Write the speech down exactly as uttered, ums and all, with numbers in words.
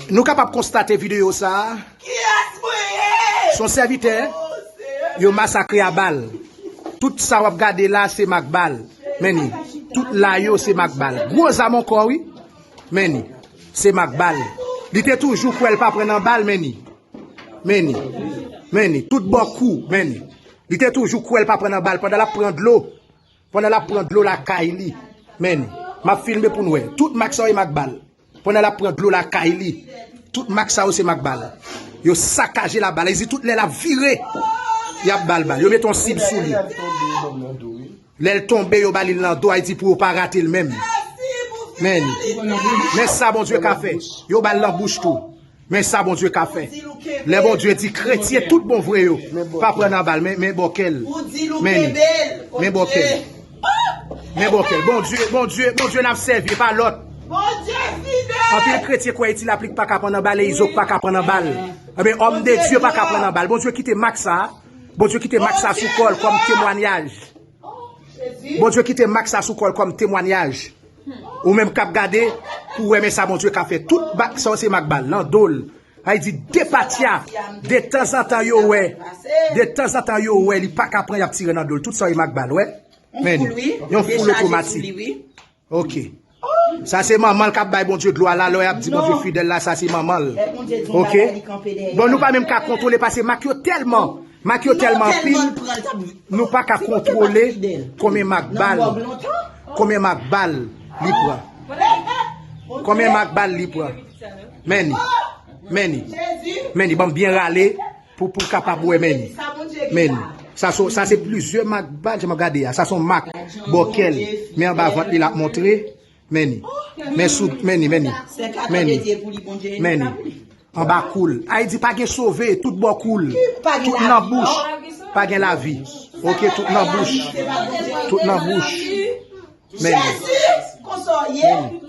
Nou kapab konstate videyo sa a. Kiyès mwen ye? Se yon sèvitè yo masakre a bal. Tout sa w ap gade la, se mak bal. Men ni. Tout la yo, se mak bal. Gwo zam ankò, wi. Men ni. Se mak bal. Li te toujou kwè l pa pran nan bal, men ni. Men ni. Men ni. Tout bò kou, men ni. Li te toujou kwè l pa pran nan bal pandan l ap pran dlo. Pandan l ap pran dlo lakay li. Men ni. M ap filme pou n wè. Tout mak sa yo e mak bal. Pandan l ap pran dlo lakay li. Tout mak sa yo se mak bal. Yo sakaje la bal. Li di tout lè l ap vire, y ap ba l bal. Yo mete yon sib sou li. Lè l tonbe, yo ba li l nan do, a di pou yo pa rate l menm. Men, men sa Bondye ka fè. Yo ba l nan bouch tou. Men sa Bondye ka fè. Lè Bondye di kretyen tout bon vre yo, pa pran nan bal, men, men bòkèl. Men, men bòkèl. Men bòkèl. Bondye, Bondye, Bondye n ap sèvi, pa lòt. Anpil kretyen kwè itil aplik pa ka pran nan bal, e izo pa ka pran nan bal. Ebyen, òm de Dye pa ka pran nan bal. Bondye kite mak sa. Bondye kite mak sa sou kò l kòm temwanyaj. Bondye kite mak sa sou kò l kòm temwanyaj. Ou menm k ap gade, pou wè men sa Bondye ka fè. Tout mak sa yo se mak bal, nan do l. Ay di de patya, de tanzantan yo wè. De tanzantan yo wè, li pa ka pran, y ap tire nan do l. Tout sa yo e mak bal, wè. Men, yon foul otomatik. Ok. Sa se manman l k ap bay Bondye glwa la, lè w ap di Bondye fidèl la, sa se manman l. Ok. Bon, nou pa menm ka kontwole, paske mak yo tèlman, mak yo tèlman anpil, nou pa ka kontwole konbyen mak bal, konbyen mak bal li pran. Konbyen mak bal li pran. Men ni, men ni, men ni, ban m byen rale pou, pou w kapab wè, men ni, men ni. Sa se, sa se plizyè mak bal, jan m ap gade a. Sa se yon mak bòkèl, men anba vant li l ap montre, men ni. Men sou, men ni, men ni, men ni, men ni. Anba kou l. Ay di pa gen sove, tout bò kou l. Tout nan bouch. Pa gen lavi. Ok, tout nan bouch. Tout nan bouch. Men ni. Men ni.